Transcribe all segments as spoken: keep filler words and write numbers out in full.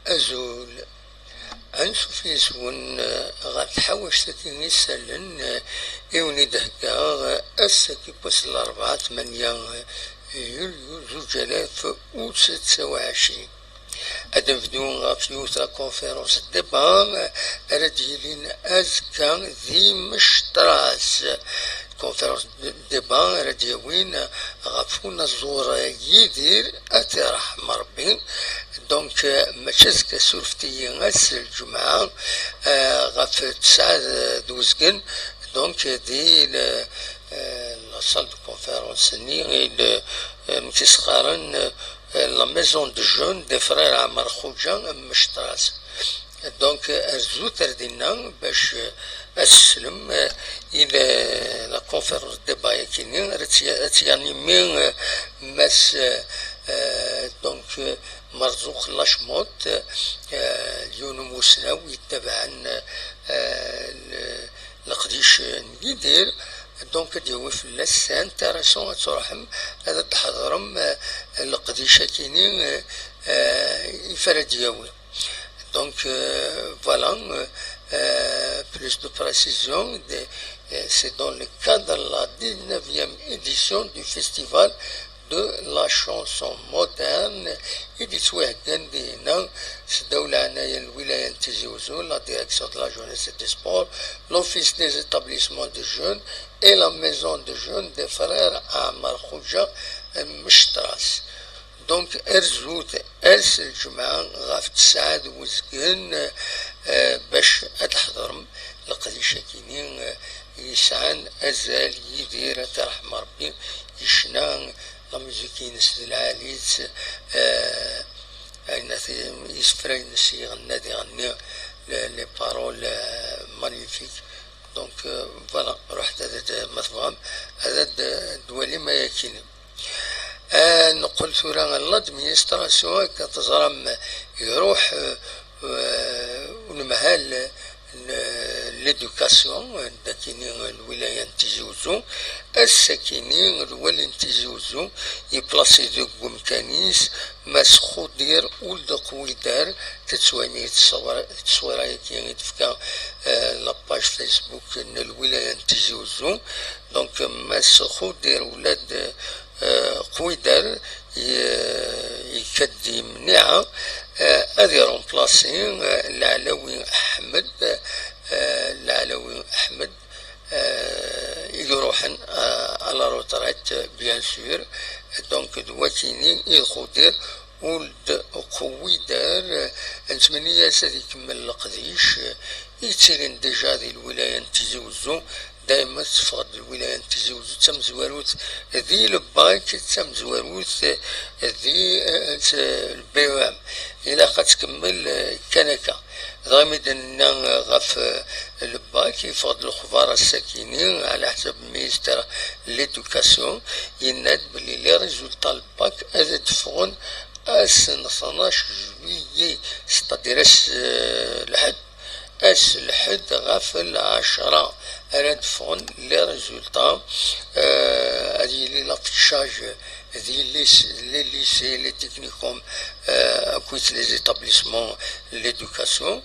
Azul. Ansuf yes-wen ɣer tḥawact-agi isallen i wen-id-heggaɣ ass-agi n wass n larebɛa tmanya yulyu zuǧ alaf u setta u ɛecrin. Ad nebdu ɣef yiwet la conférence débat ara d-yilin azekka di Mectras. Conférence débat ara d-yawin ɣef unaẓur Yidir, ad t-iṛḥem Ṛebbi. Donc, mačči azekka, surfet-iyi, ass n lǧemɛa, eh, ɣef tesɛa d uzgen, donc, di le, eh, la salle de conférence-nni i le, eh, amek i s-qqaren, eh, la maison de jeunes des frères Ɛmer Xuja n Mectras. Donc, eh, rzut ar dinna bac, eh, ad teslem, eh, i le, la conférence débat-agi-nni, ad tt-, ad tt-yanimi, eh, Mass, eh, eh, donc, eh, Merzuq Lacmut, eh, yiwen umusnaw yettabaɛen, eh, le-, leqdic n Yidir. Donc, ad d-yawi fell-as, c'est intéressant, ad truḥem ad d-tḥeḍrem, eh, leqdic-agi-nni, eh, eh, i f ara d-yawi. Donc, euh, voilà, euh, euh, plus de précision, de, euh, c'est dans le cadre de la dix-neuvième édition du festival de la chanson moderne i d-yettwaheggan dinna s ddaw leɛnaya n lwilaya n Tizi Uzzu, la direction de la jeunesse et des sports, l'office des établissements de jeunes et la maison de jeunes des frères Ɛmer Xuja n Mectras. Donc, rzut ass n lǧemɛa ɣef tesɛa d uzgen, eh, bac ad tḥeḍrem leqdic-agi-nni, eh, yesɛan azal. Yidir, ad t-iṛḥem Ṛebbi, yecna, la musique-ines d lɛali-tt, eh, ayen at-, isefra-ines yeɣna diɣenni, les, les paroles, eh, magnifiques. Donc, euh, voilà, ruḥet ad, ad, ma tebɣam, ad, ad d-twalim ayagi-nni. Ah, neqqel tura ɣer l'administration, akka teẓram, iruḥ, euh, euh, unemhal n l'éducation, dakini lwilaya n Tizi Uzzu, ass-akini lwali n Tizi Uzzu, yeplasi deg umkan-is, Mass Xudir Uld Qwidar, tettwali tteswira-, tteswira-agi i d-tefka, eh, la page Facebook n lwilaya n Tizi Uzzu. Donc, Mass Xudir Uld, eh, Qwidar, ye-, yekka-d di Mniɛa, eh, ad iremplasi, eh, Laɛlawi Ḥmed, eh, Laɛlawi Ḥmed, eh, i iruḥen, eh, à la retraite, bien sûr. Donc, d wakini i d Xudir Uld Qwidar, eh, nettmenni-as ad ikemmel leqdic, eh, yettilin déjà di lwilaya n Tizi Uzzu. Dayma teffeɣ-d lwilaya n Tizi Uzzu d tamezwarut di lebak, d tamezwarut di, eh, s-, le B E M. Ilaq ad tkemmel, eh, kan akka. Dɣa mi d-nenna, eh, ɣef, eh, lebak, yeffeɣ-d lexbar ass-akini, ɛla ḥsab ministère n l'éducation, yenna-d belli les résultats n lebak ad d-ffɣen ass n tnac juillet, c'est-à-dire ass, eh, lḥedd. Ass lḥedd ɣef lɛecra ara d-ffɣen les résultats, euh, ad yili l'affichage di lys-, les lycées, les technicums, euh, akkit les établissements de l'éducation,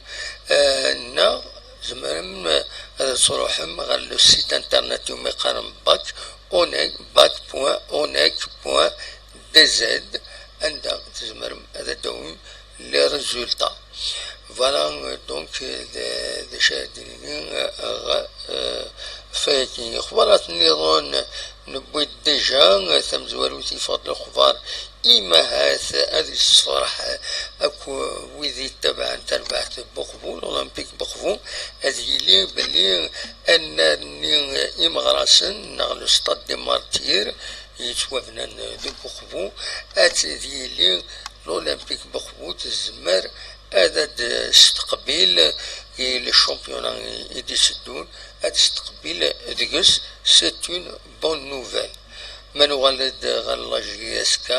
euh, neɣ tzemrem ad truḥem ɣer le site internet umi qqaren bac onec, bac point onec point D Z, anda tzemrem ad d-tawim les résultats. Voilà, euh, donc, euh, d, d acu ara d-nini, euh, ɣ-, euh, ɣef wayagi. Ixbarat nniḍen newwi-d déjà, euh, tamezwarut yeffeɣ-d lexbar, imahat ad yessefreḥ akk wid yettabaɛen tarbaɛt n Buqbu, l'Olympique Buqbu, ad yili belli annar-nni imeɣrasen neɣ le Stade des Martyrs, yettwabnan deg Uqbu, ad d-yili l'Olympique Buqbu tezmer ad d-testeqbil i le championnat i d-iteddun, ad testeqbil deg-s, c'est une bonne nouvelle. Ma nuɣal-d ɣer la J S K,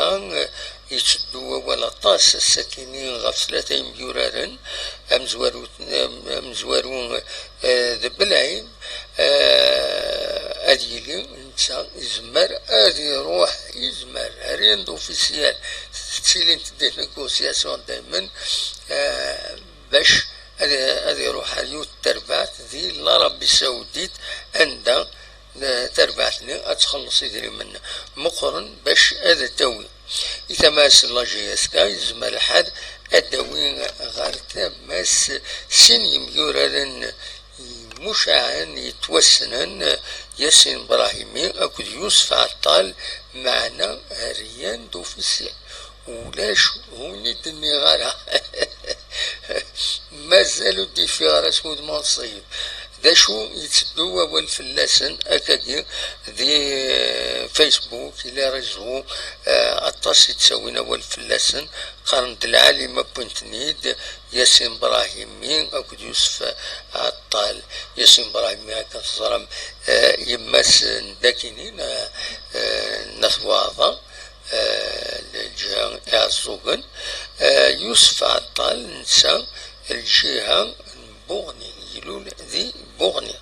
yetteddu wawal aṭas ass-akini ɣef tlata yemyuraren, amezwaru, amezwaru, eh, d Belɛim, eh, ad yili, Netta yezmer ad iruḥ, yezmer, rien d'officiel, tettilint des négociations daymen, eh, bac ad, ad iruḥ ar yiwet n terbaɛt di l'Arabie Saoudite, anda, eh, tarbaɛt-nni ad txelleṣ idrimen meqqren bac ad tawi. I tama-s n la J S K, yezmer lḥal ad d-tawi ɣer tama-s sin yemyuraren imucaɛen yettwassnen, Yasin Brahimi akked Yusef Ɛeṭṭal, meɛna rien d'officiel. Ulac, ur d-nniɣ ara. Mazal ur d-ifiɣ ara s wudem unṣib. D acu yetteddu wawal fell-asen akkagi di Facebook, i les réseaux, eh, aṭas i d-ttawin awal fell-asen, qqaren-d lɛali ma wwin-ten-id, Yasin Brahimi akked Yusef Ɛeṭṭal. Yasin Brahimi, akken teẓram, eh, yemma-s n dakinin, eh, eh, n At Waɛḍa, eh, lǧiha Iɛeẓẓugen. Eh, Yusef Ɛeṭṭal, netta, lǧiha n Buɣni, ilul di Buɣni.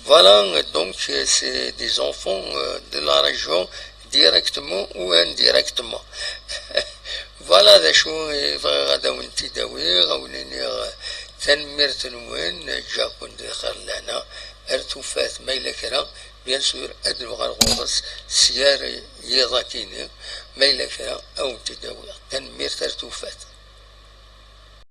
Voilà, donc, euh, c'est des enfants, euh, de la région, directement ou indirectement. Voilà d acu i bɣiɣ ad awen-t-id-awiɣ, ad awen-iniɣ tanemmirt-nwen, ǧǧiɣ-ken di xir lehna, ar tufat ma yella kra, bien sûr, ad nuɣal ɣur-s s yir yiḍ akkin-nni, ma yella kra, ad awen-t-id-awiɣ. Tanemmirt, ar tufat.